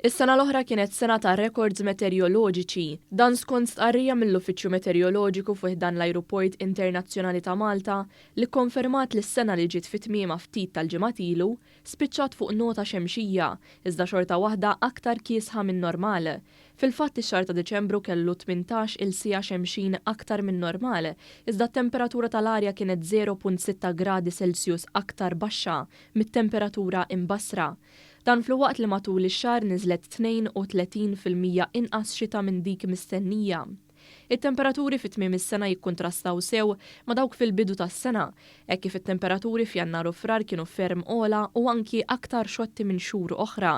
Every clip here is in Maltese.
Is-sena l-oħra kienet sena ta' rekords meterjoloġiċi. Dan skont stqarrija mill-Uffiċċju Meterjoloġiku fi ħdan l-Ajruport Internazzjonali ta' Malta li kkonfermat li s-sena li ġiet fi tmiemha ftit tal-ġimgħat ilu spiċċat fuq nota xemxija iżda xorta waħda aktar kiesħa min-normal. Fil-fatt ix-xahar ta' Diċembru kellu 18 il siegħa xemxin aktar min-normal iżda t-temperatura tal-arja kienet 0.6 gradi Celsius aktar baxxa mit-temperatura imbassra. Dan filwaqt li matul ix-xahar niżlet 32% inqas xita minn dik mistennija. It-temperaturi fi tmiem is-sena jikkuntrastaw sew ma' dawk fil-bidu tas-sena, hekk kif it-temperaturi f'Jannar u Frar kienu ferm ogħla u anki aktar xotti minn xhur oħra.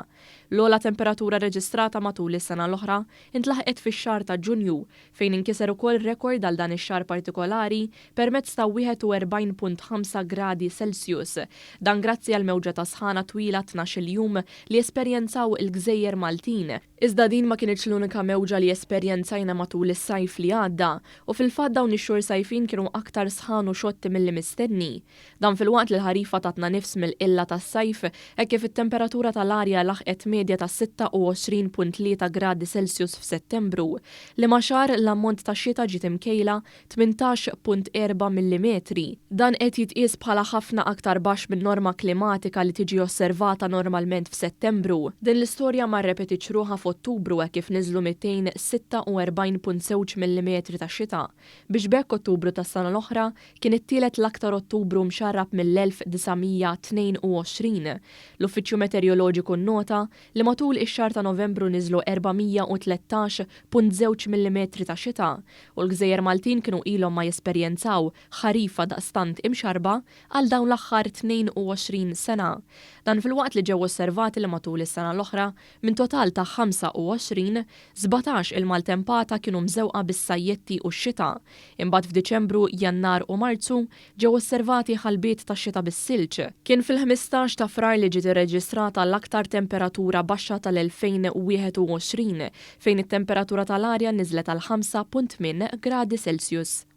L-ogħla temperatura rreġistrata matul is-sena l-oħra ntlaħqet fix-xahar ta' Ġunju, fejn inkiser ukoll rekord għal dan ix-xahar partikolari permezz ta' 41.5 gradi Celsius. Dan grazzi għal mewġa ta' sħana twila 12-il jum li esperjenzaw il-gżejjer Maltin. Iżda din ma kinitx l-unika mewġa li esperjenzajna matul is-sajf li għadda, u fil-fatt dawn ix-xhur sajfin kienu aktar sħan u xotti milli mistenni. Dan filwaqt li l-ħarifa tatna nifs mill-qilla tas-sajf hekk kif it-temperatura tal-arja laħqet medja ta' 26.3 gradi Celsius f'Settembru, liema xahar l-ammont ta' xita ġiet imkejla 18.4 millimetri. Dan qed jitqies bħala ħafna aktar baxx min-norma klimatika li tiġi osservata normalment f'Settembru. Din l-istorja ma rrepetitx ruħha f'Ottubru hekk kif niżlu 246.2 millimetri ta' xita, biex b'hekk Ottubru tas-sena l-oħra kien it-tielet l-aktar Ottubru mxarrab mill-1922. L-Uffiċċju Meterjoloġiku nnota li matul ix-xahar ta' Novembru niżlu 413.2 millimetri ta' xita u l-gżejjer Maltin kienu ilhom ma jesperjenzaw ħarifa daqstant imxarrba għal dawn l-aħħar 22 sena. Dan filwaqt li ġew osservati li matul is-sena l-oħra, minn total ta' 25, 17 il-maltempata kienu mżewqa bis-sajjetti u x-xita. Imbagħad f'Diċembru, Jannar u Marzu ġew osservati ħalbiet ta' xita bis-silġ. Kien fil-15 ta' Frar li ġiet irreġistrata l-aktar temperatura baxxa tal-2021, fejn it-temperatura tal-arja niżlet għal 5.8 gradi Celsius.